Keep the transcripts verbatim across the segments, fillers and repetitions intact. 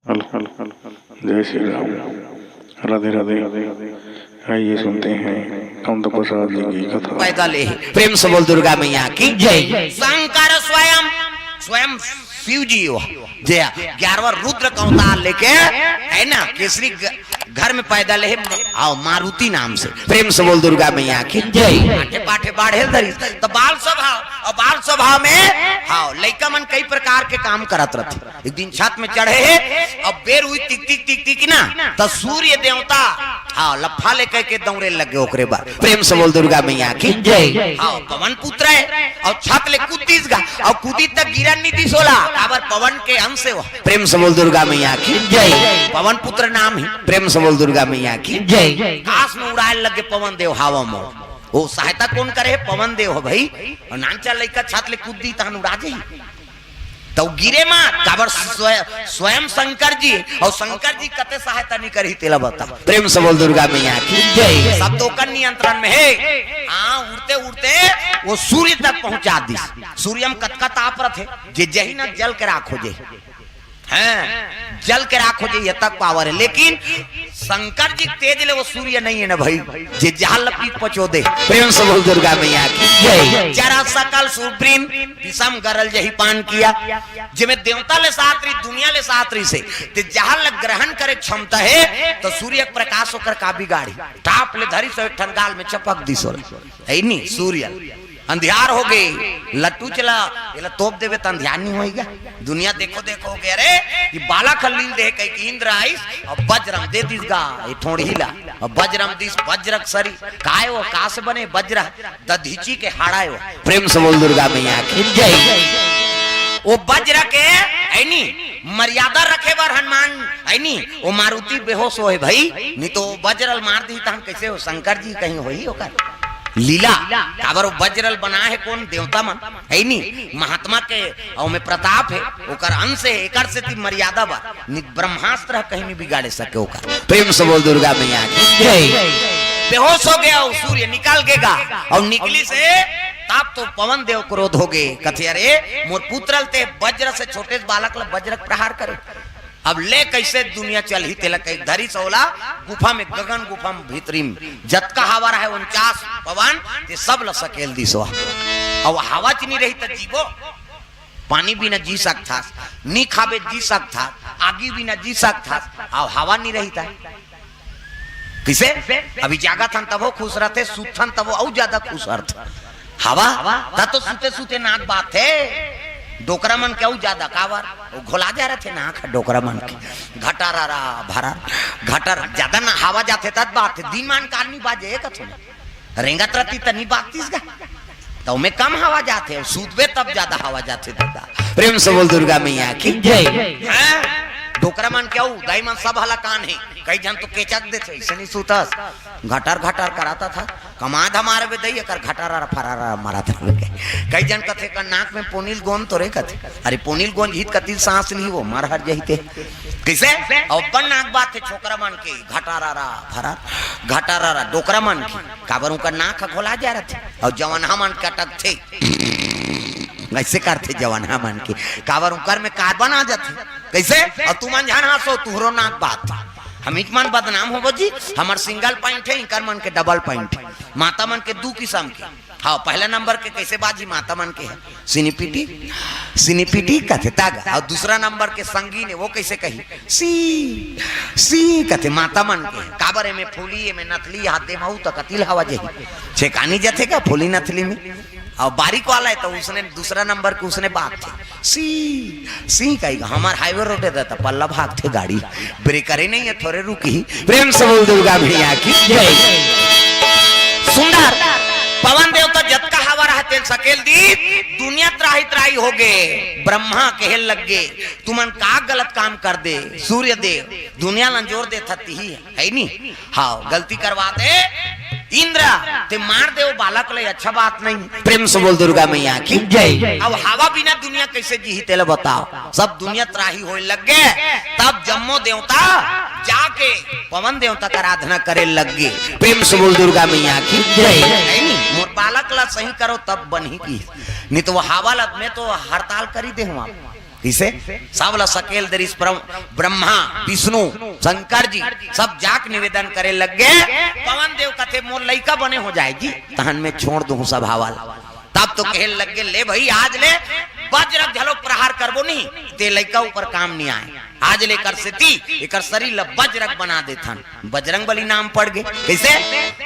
Hello, hello, hello, hello. जय श्री राम। राधे राधे। आइए सुनते हैं कामता प्रसाद जी की कथा। पैदा ले हे। प्रेम से बोल दुर्गा मैया की जय। शंकर स्वयं, स्वयं शिव जी हो, जे ग्यारहवाँ रुद्र का अवतार लेके, है ना, केसरी ग-, घर में पैदा ले हे, आओ, मारुति नाम से। प्रेम से बोल दुर्गा मैया की जय। पाठे पाठे बाढ़े धरिस, तो बाल स्वभाव, और बाल स्वभाव में, हाँ, लइका मन कई प्रकार के काम करत रहथे। एक दिन छत में चढ़े हे, अब बेर हुई टिक टिक टिक टिक ना, त सूर्य देवता, हाँ, लफा ले कह के दौड़े लगे ओकरे बर। प्रेम से बोल दुर्गा मैया की जय। हाँ, पवन पुत्र है, और छत ले कूद दिस गा, और कूदी तक गिरन नहीं दिस ओला, काबर पवन के अंश हो। प्रेम से बोल दुर्गा मैया की जय। पवन पुत्र नाम है। प्रेम से बोल दुर्गा मैया की जय। काश में उड़ाए लगे पवन देव हवा में। वो सहायता कौन करे? पवन देव हो भाई। और नानचा लइका छत ले कूद दी तहन उड़ा जाई। तो गिरे मत, काबर स्वय-, स्वयं शंकर जी, और शंकर जी कते सहायता नहीं करी तेला बता। प्रेम से बोल दुर्गा मैया की जय। सब तो ओकर नियंत्रण में है। हाँ, उड़ते उड़ते वो सूर्य तक पहुंचा दिस। सूर्य में कतका ताप रथे, जे जही ना जल के राख हो जे। हैं, जल के राख हो जे, ये तक पावर है। लेकिन शंकर जी के तेज ले वो सूर्य नहीं है ना भाई, जे जहल लपीट पचो दे। प्रेम से बोल दुर्गा मैया की जय। जरा सकल सुरबीन विषम गरल जही पान किया, जेमे देवता ले साथ रही, दुनिया ले साथ रही से, ते जहल ल ग्रहण करे क्षमता है, तो सूर्य के प्रकाश ओकर का बिगाड़ी? टाप ले धरी सो एक ठन गाल में चपक दिस ओला। है नी सूर्य। अंधियार हो गे, लट्टू चला, एला तोप देवे त अंधियार नहीं होई गा। दुनिया देखो देखो हो गे, अरे, ये बालक ह लील देहे कहि के इंद्र आइस, अब वज्रम दे दिस गा, ये ठोड़ही ला, अब वज्रम दिस, वज्रक सरी, काय वो, का से बने वज्र? दधीची के हाड़ा वो। प्रेम से बोल दुर्गा मैया की जय। वो वज्र के, है नी, मर्यादा रखे बर हनुमान, है नी, वो मारुति बेहोश हो हे भाई, नहीं तो वज्र ल मार दी तहन कैसे हो, शंकर जी कहीं होही ओकर लीला। काबर वो वज्र ल बना हे कौन? देवता मन, है नी, महात्मा के, और में प्रताप है, ओकर अंश है, एकर सेती मर्यादा बा, नि-, ब्रह्मास्त्र कहीं नहीं बिगाड़े सके ओकर। प्रेम से बोल दुर्गा मैया की जय। बेहोश हो गया वो सूर्य, निकल गेगा, और निकली से तब तो पवन देव क्रोध हो गे, कथे, अरे, मोर पुत्र ल ते वज्र से, छोटे से बालक ल वज्र के प्रहार करे। अब ले कैसे दुनिया चलही, तेला कई धरी सो ओला गुफा में, गगन गुफा में भीतरी में जतका हवा रहे उनचास पवन, ते सब ल सकेल दिस। अब हवा च नहीं रही त जीबो, पानी बिना जी सकथस, नी खाबे जी सकथस, आगी बिना जी सकथस, अब हवा नहीं रही त कैसे? अभी जागत हन तभो खुश रहथे, सुतथन तभो अउ ज्यादा खुश रहथे। हवा, त तो सुते सुते नाक बात हे। डोकरा मन के अउ ज्यादा काबर? वो घोला जा रथे नाक डोकरा मन के। घटारा रा भरा, घटर ज्यादा ना हवा जाथे तब बात हे। दिन मान कार नी बाजे कथो ना। रेंगत रहती त नी बाजतिस गा। त ओमे कम हवा जाथे, सूतबे तब ज्यादा हवा जाथे दादा। प्रेम से बोल दुर्गा मैया की जय। हैं? डोकरा मन के अउ दाई मन सब हलाकान हे। कई झन तो केचक देथे, ऐसे नहीं सूतस। घटर घटर कराता था, कमा धमार बे दई, एकर घटारा फरारा मारा था। कई झन कथे का नाक में पोनील गोंद तो रे कथे। अरे पोनील गोंद हित कतिल सांस ली वो, मर हर जही ते। कैसे? अउ अपन नाक बात हे छोकरा मन के, घटारा रा फरार, घटारा रा डोकरा मन के। काबर उनका नाक ह घोला जा रथे, अउ जवन हमन कटक थे। ऐसे करथे जवन हमन के, काबर उनकर में कार्बन आ जाथे। कैसे? अउ तुमन झन हंसो, तुहरो नाक बात। हम इक मन बदनाम होबो जी, हमर सिंगल पॉइंट हे, इनकर मन के डबल पॉइंट हे। माता मन के दू किसम के। हाँ, पहला नंबर के कैसे बाजी माता मन के हे? सिनीपिटी, सिनीपिटी कथे तागा। अउ दूसरा नंबर के संगीन हे, वो कैसे कही? सी, सी कथे माता मन के। काबर एमे फूली, एमे नथली, हाथ दे महू त कतिल हवा जही। छेकानी जथे का फूली नथली में? अउ बारीक वाला हे त उसने दूसरा नंबर के उसने बात थे। सी, सी कही, हमर हाईवे रोड हे त पल्ला भागथे गाड़ी। ब्रेकरे नहीं हे, थोरे रुकी। प्रेम से बोल दुर्गा मैया की जय। सुंदर पवन देवता जतका हवा रहा तेन सकेल दी, दुनिया त्राही त्राही हो गे। ब्रह्मा कहे लग गे, तुमन का गलत काम कर दे सूर्य देव, दुनिया ल अंजोर देथस तिही हे नी। हाँ, गलती करवा दे इंद्र, ते मार दे वो बालक ले, अच्छा बात नहीं। प्रेम से बोल दुर्गा मैया की जय। अब हवा बिना दुनिया कैसे जीही तेला बताओ। सब दुनिया त्राही होए लग गे, तब जम्मो देवता जाके पवन देवता का आराधना करे लग गे। प्रेम से बोल दुर्गा मैया की जय। नहीं, मोर बालक ला सही करो तब बनही की, नहीं तो वो हवा ला मैं तो हड़ताल करी दे हूँ। कइसे? सब ला सकेल दे रिहिस परम-, ब्रह्मा, विष्णु, शंकर जी, सब जाके निवेदन करे लग गे। पवन देव कथे, "मोर लइका बने हो जाय जी, तहन मैं छोड़ दूहूं सब हवा ला।" तब तो कहे लग गे, "ले भई, आज ले बजरग घलो प्रहार करबो नहीं, ते लइका ऊपर काम नहीं आय। आज ले एकर सेती, एकर शरीर ला बजरग बना देथन।" बजरंग बली नाम पड़ गे। कइसे?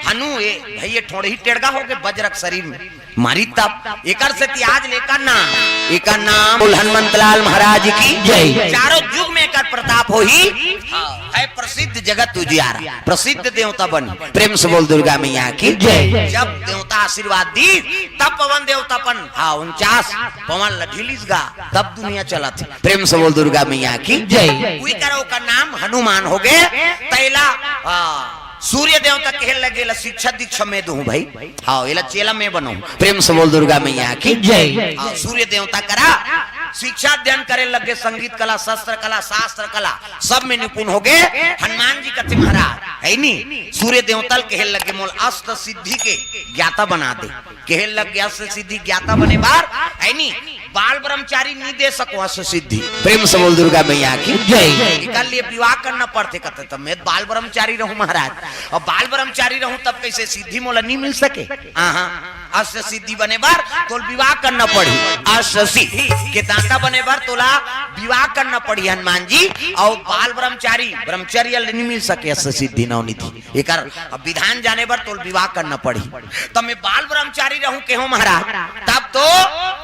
हनु ए भई, ए ठोड़ही टेड़गा हो गे बजरग शरीर में। मारी तब एकर सेती आज ले एकर नाम, एकर नाम बोल हनुमंत लाल महाराज की जय। चारों युग में एकर प्रताप होही। हाँ, है प्रसिद्ध जगत उजियारा, प्रसिद्ध देवता बनी। प्रेम से बोल दुर्गा मैया की जय। जब देवता आशीर्वाद दी, तब पवन देवता पन, हाँ, उनचास पवन ल ढीलिस गा, तब दुनिया चलत हे। प्रेम से बोल दुर्गा मैया की जय। उही करा ओकर नाम हनुमान हो गे। तैला, हाँ, सूर्य देवता कहे लगे, "एला शिक्षा दीक्षा मैं दूं भई, हाँ, एला चेला मैं बनाऊं।" प्रेम से बोल दुर्गा मैया की जय। हाँ, सूर्य देवता करा शिक्षा अध्ययन करे लग गे, संगीत कला, शस्त्र कला, शास्त्र कला, सब में निपुण हो गे। हनुमान जी कथे, "महाराज, है नी, सूर्य देवता ल कहे लग गे, मोला अष्ट सिद्धि के ज्ञाता बना दे।" कहे लग गे, "अष्ट सिद्धि ज्ञाता बने बर, है नी, बाल ब्रह्मचारी नहीं दे सको अष्ट सिद्धि।" प्रेम से बोल दुर्गा मैया की जय। एकर लिए विवाह करना पड़थे। कथे, "त मैं बाल ब्रह्मचारी रहूं महाराज, अब बाल ब्रह्मचारी रहूं तब कइसे सिद्धि मोला नहीं मिल सके?" आहा, अष्ट सिद्धि बने बर तोला विवाह करना पड़ही। अष्ट सिद्धि के दाता बने बर तोला विवाह करना पड़ही हनुमान जी। अउ बाल ब्रह्मचारी, ब्रह्मचर्य ले नहीं मिल सके अष्ट सिद्धि नवनिधि। एकर अब विधान जाने बर तोला विवाह करना पड़ही। त मैं बाल ब्रह्मचारी रहूं केहो महाराज, तब तो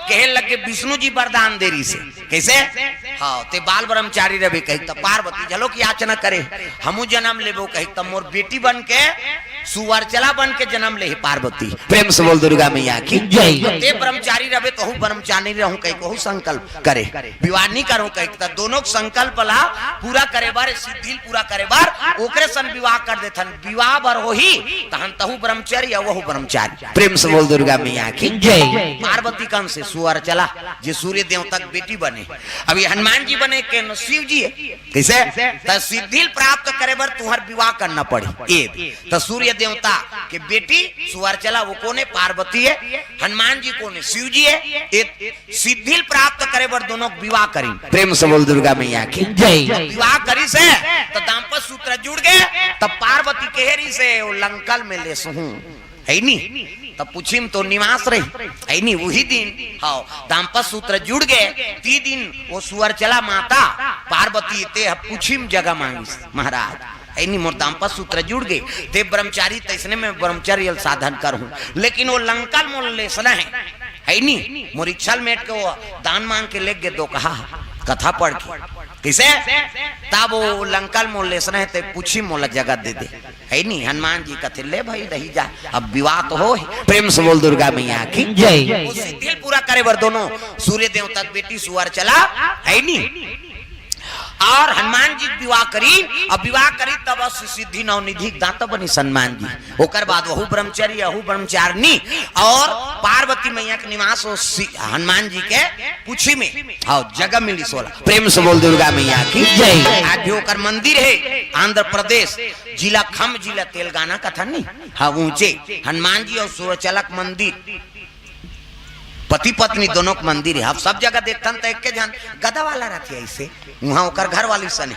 कहे लग गे, "विष्णु जी वरदान दे रिहिसे।" कइसे? हाँ, ते बाल ब्रह्मचारी रहिबे कहिके त पार्वती घलोक याचना करे, "हमू जनम लेबो" कहिके, त मोर बेटी बन के, सुअरचला बन के जनम ले हे पार्वती। प्रेम से बोल दुर्गा मैया की जय। ते ब्रह्मचारी रहिबे त हूं ब्रह्मचारी रहूं कहिके ओहू संकल्प करे। विवाह नहीं करहूं कहिके, त दोनों के संकल्प ला पूरा करे बर, सिद्धि ल पूरा करे बर ओकरे सन विवाह कर देथन। विवाह बर होही, तहन तहू ब्रह्मचारी अउ वहू ब्रह्मचारी। प्रेम से बोल दुर्गा मैया की जय। पार्वती कन से सुअरचला, जे सूर्य देवता के बेटी बने। अब ये हनुमान जी बने के न शिव जी हे। कइसे? त सिद्धि ल प्राप्त करे बर तुहर विवाह करना पड़ही। ए, त सूर्य देवता के बेटी सुअरचला, वो कोन हे? पार्वती हे। हनुमान जी कोन हे? शिव जी हे। ए, सिद्धि ल प्राप्त करे बर दोनों के विवाह करिन। प्रेम से बोल दुर्गा मैया की जय। विवाह करिस हे, त दाम्पत्य सूत्र जुड़ गे, त पार्वती कहे रिहिसे, "ओ लंका ल मैं लेसहूं।" है नी? त पूछी म तो निवास रही, है नी? उही दिन, हाँ, दाम्पत्य सूत्र जुड़ गे, ती दिन वो सुअरचला माता पार्वती ते ह पूछी म जगह मांगिस, "महाराज, है नी, मोर दाम्पत्य सूत्र जुड़ गे, ते ब्रह्मचारी, तइसने मैं ब्रह्मचर्य ल साधन करहूं, लेकिन वो लंका ल मोला लेसना हे, है नी? मोर इच्छा ल मेट के वो दान मांग के लेग गे दोकहा, कथा पढ़ के।" कइसे? तब वो लंका ल मोला लेसना हे, ते पूछी मोला जगह दे दे। है नी, हनुमान जी कथे, "ले भई, रही जा, अब विवाह तो होही।" प्रेम से बोल दुर्गा मैया की जय। वो सिद्धि ल पूरा करे बर दोनों सूर्य देवता के बेटी सुअरचला, है नी, अउ हनुमान जी के विवाह करी। अब विवाह करी तब अष्ट सिद्धि नवनिधि के दाता बनिस हनुमान जी। ओकर बाद वहू ब्रह्मचारी, अहू ब्रह्मचारिणी, अउ पार्वती मैया के निवास वो सि-, हनुमान जी के पूछी में, हाँ, जगह मिलिस ओला। प्रेम से बोल दुर्गा मैया की जय। आज भी ओकर मंदिर हे आंध्र प्रदेश, जिला खम्म जिला, तेलंगाना कथन नी, हाँ, ऊंचे हनुमान जी अउ सुअरचला के मंदिर, पति पत्नी दोनों के मंदिर हे। अब सब जगह देखथन त एके झन गदा वाला रथे अइसे, उहां ओकर घर वाली सने,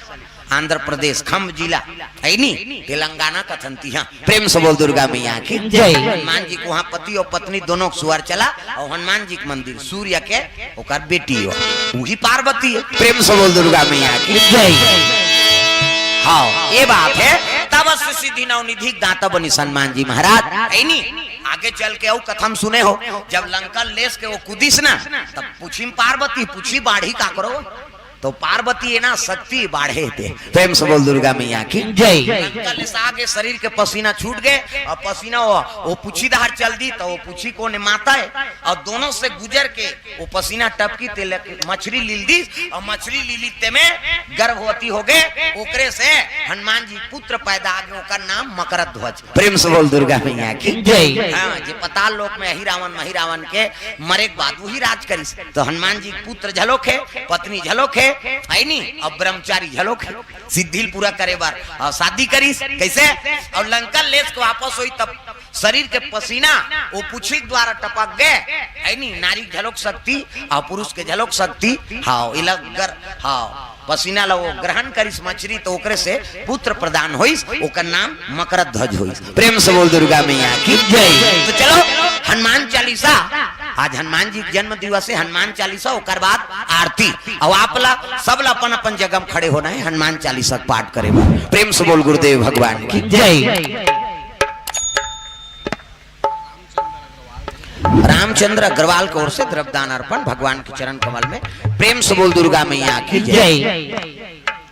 आंध्र प्रदेश, खम्म जिला, है नी, तेलंगाना कथन तिहां। प्रेम से बोल दुर्गा मैया की जय। हनुमान जी के उहां पति अउ पत्नी दोनों के सुअरचला, अउ हनुमान जी के मंदिर सूर्य के ओकर बेटी हो, उही पार्वती हे। प्रेम से बोल दुर्गा मैया की जय। हाँ, ये बात हे। तब अष्ट सिद्धि नवनिधि के दाता बनिस हनुमान जी महाराज, है नी? आगे चल के अउ कथा म सुने हो, जब लंका ल लेस के वो कूदिस ना, तब पूछी म पार्वती, पूछी बाढ़ही काकरो, त पार्वती हे ना, शक्ति बाढ़े हे ते। प्रेम से बोल दुर्गा मैया की जय। लंका ले से आगे शरीर के पसीना छूट गे, अउ पसीना वो, वो पूछी डहर चल दी, त वो पूछी कोन हे? माता हे। अउ दोनों से गुजर के वो पसीना टपकी, ते ले मछरी लील दिस, अउ मछरी लीली ते में गर्भवती हो गे, ओकरे से हनुमान जी पुत्र पैदा आ गे, ओकर नाम मकरध्वज। प्रेम से बोल दुर्गा मैया की जय। हाँ, जे पाताल लोक में अहिरावण महिरावण के मरे के बाद उही राज करिस। त हनुमान जी के पुत्र घलोक हे, पत्नी घलोक हे, है नी, अउ ब्रह्मचारी घलोक हे। सिद्धि ल पूरा करे बर, अ, शादी करिस। कइसे? अउ लंका लेस के वापस होही तब शरीर के पसीना वो पुछी के द्वारा टपक गे, है नी? नारी के झलोक शक्ति अउ पुरुष के झलोक शक्ति। हाँ, इलगर, हाँ, पसीना ला वो ग्रहण करिस मछरी, तो ओकरे से पुत्र प्रदान होइस, ओकर नाम मकरध्वज होइस। प्रेम से बोल दुर्गा मैया की जय। तो चलो, हनुमान चालीसा, आज हनुमान जी के जन्म दिवस है, हनुमान चालीसा, ओकर बाद आरती। अब आप ला, सब ला अपन अपन जगह में खड़े होना है, हनुमान चालीसा के पाठ करे बर। प्रेम से बोल गुरुदेव भगवान की जय। रामचंद्र अग्रवाल की ओर से द्रव्यदान अर्पण भगवान के चरण कमल में। प्रेम से बोल दुर्गा मैया की जय।